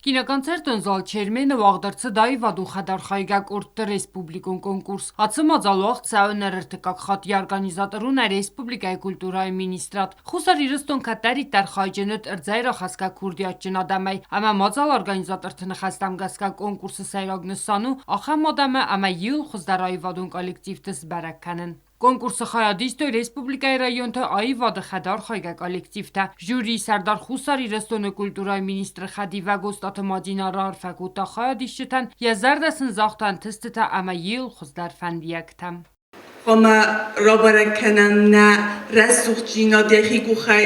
Киноконцертон зал Чермен-ы уагъд ӕрцыд аивадон хӕдархайгӕ къордты республикон конкурс. Ацы мадзал уагъд цӕуы нӕ ӕртыккаг хатт йӕ организатор у нӕ республикӕйы культурӕйы министрад. Хуссар Ирыстон кӕддӕриддӕр хайджын уыд ӕрдзӕй рахӕсгӕ курдиатджын адӕмӕй, ӕмӕ мадзалы организаторты ныхӕстӕм гӕсгӕ конкурсы сӕйраг нысан у ахӕм адӕмы ӕмӕ иууыл хуыздӕр аивадон коллективты сбӕрӕг кӕнын. Конкурсы хайад истой республикӕйы районты аивады хӕдархайгӕ коллективтӕ. Жюрийы сӕрдар Хуссар Ирыстоны культурӕйы министры хӕдивӕг Остъаты Мадинӕ раарфӕ кодта хайадисджытӕн, йӕ зӕрдӕ сын загъта ӕнтыстытӕ ӕмӕ йыл хуыздӕр фӕндиӕгтӕ. Хъуамӕ рабӕрӕг кӕнӕм нӕ рӕсугъддзинад йӕхи къухӕй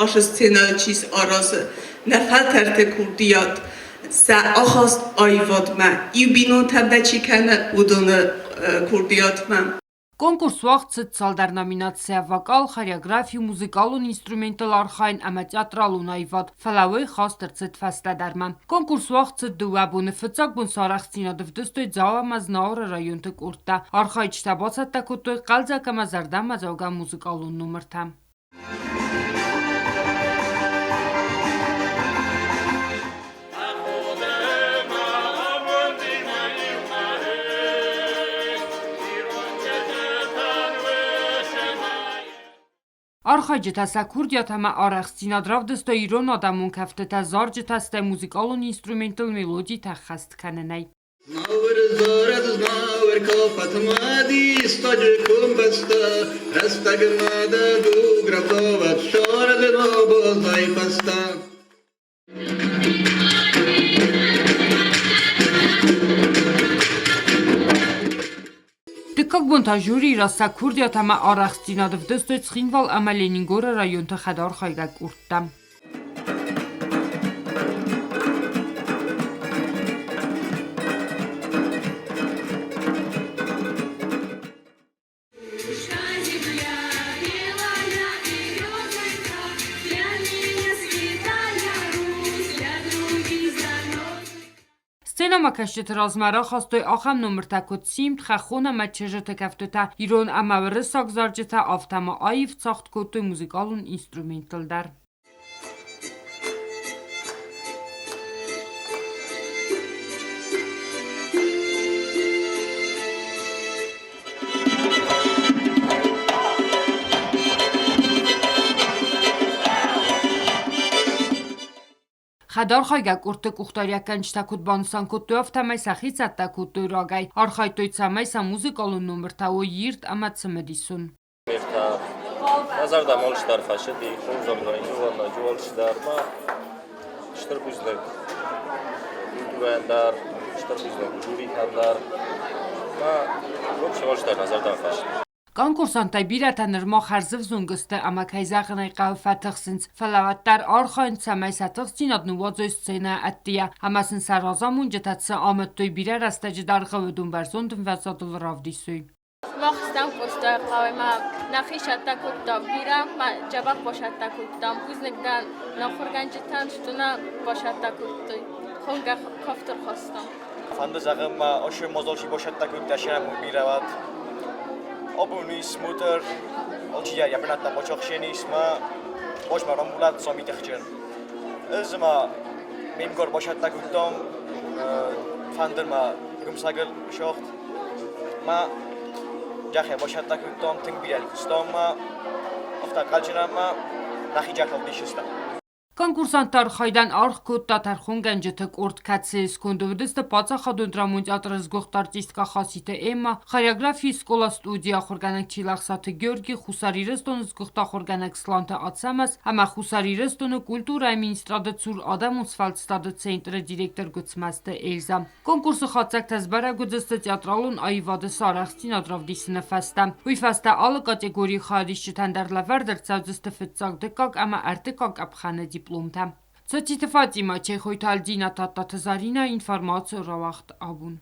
ацы сценӕйыл чи аразы, нӕ фӕлтӕрты курдиат, сӕ ахаст аивадмӕ, иу бинонтӕм нӕ чи кӕны, уыдоны курдиатмӕ. Конкурс уагъд цыд цалдӕр номинацийӕ: вокал, хореографи, музыкалон инструменттыл архайын ӕмӕ театралон аивад, фӕлӕ уый хаст ӕрцыд фӕстӕдӕрмӕ. Конкурс уагъд цыд дыууӕ боны. Фыццаг бон сӕ арӕхстдзинад ӕвдыстой Дзау ӕмӕ Знауыры районты къордтӕ. Архайджытӕ бацӕттӕ кодтой хъӕлдзӕг ӕмӕ зӕрдӕмӕдзӕугӕ музыкалон номыртӕ. Архайджытӕ сӕ курдиат ӕмӕ арӕхстдзинад равдыстой ирон адӕмон кӕфтытӕ, зарджытӕ, стӕй музыкалон инструменттыл мелодитӕ ӕххӕст кӕнынӕй. Дыккаг бон та жюри раз сӕ курдиат ӕмӕ арӕхстдзинад ӕвдыстой Цхинвал ӕмӕ Ленингоры районты хӕдархайгӕ къордтӕ. Сценӕмӕкӕсджыты размӕ рахастой ахӕм номыртӕ, куыд Симд, Хӕххон ӕмӕ чызджыты кӕфтытӕ, ирон ӕмӕ уырыссаг зарджытӕ, афтӕ ма аив цагъд кодтой музыкалон инструменттыл дӕр. Хӕдархайгӕ къордты къухдариуӕггӕнджытӕ куыд банысан кодтой, афтӕмӕй сӕхи цӕттӕ кодтой рагӕй, архайдтой, цӕмӕй сӕ музыкалон номыртӕ уой ирд ӕмӕ цымыдисон. Мӕ зӕрдӕмӕ алчидӕр фӕцыди, хорзӕрдӕ, иуӕнӕджы алчидӕр ма стыр бузныг культурӕйӕн дӕр, стыр бузныг жюритӕн дӕр. Ма в общем, алчидӕр мӕ зӕрдӕмӕ фӕцыди. Конкурсанттӕй бирӕтӕ нырма хӕрзӕвзонг сты ӕмӕ, кӕй зӕгъын ӕй хъӕуы, фӕтыхсынц, фӕлӕ уӕддӕр архайынц, цӕмӕй сӕ тыхстдзинад ныууадзой сценӕйы ӕддейӕ ӕмӕ сын сӕ разамонджытӕ цы амыдтой бирӕ рӕстӕджы дӕргъы, уыдон бӕрзонд ӕмвӕзадыл равдисой. Мах стӕм Къостайыхъӕуӕй ма нӕхи сӕттӕ кодтам бирӕ, ма дзӕбӕх басӕттӕ кодтам. Бузныг дӕн нӕ ахуыргӕнджытӕн, что нӕ басӕттӕ кодтой. Хонгӕ кафт ӕрхастам. Фӕнды зӕгъын ма ошо мозолчи босӕттӕ кодта сӕрӕмон бирӕ уат. Абон ис мотор, алчидӕр йӕ бынӕттӕ бацахсен ис ма босмӕ рамбулат сомитӕхджын. Ӕз ма ме мгар бацӕттӕ кодтам, фӕндыр ма гуымсӕгыл сагъд. Ма джахе бацӕттӕ кодтам, тынг бирӕ куыстам ма, афтӕ хъалджынӕн ма нӕхи джахыл дисыстӕм. Конкурсантты архайдӕн аргъ кодта тӕрхонгӕнджыты къорд, кӕцыйы сконды уыдысты паддзахадон драмон театры сгуыхт артисткӕ Хаситы Эмма, хореографийы скъола-студийы ахуыргӕнӕг Чилӕхсаты Георги, Хуссар Ирыстоны сгуыхт ахуыргӕнӕг Сланты Ацӕмӕз ӕмӕ Хуссар Ирыстоны культурӕйы министрады цур адӕмон сфӕлдыстады центры директор Гуыцмӕзты Эльза. Конкурсы хатдзӕгтӕ сбӕрӕг уыдзысты театралон аивады цы арӕхстдзинад равдисыны фӕстӕ. Уый фӕстӕ алы категорийы хайадисджытӕн дӕр лӕвӕрд ӕрцӕудзысты фыццаг, дыккаг ӕмӕ ӕртыккаг къӕпхӕны дипломтӕ. Цоциты Фатимӕ, Чехойты Альдина, Тадтаты Заринӕ информацийы рауагъд абон.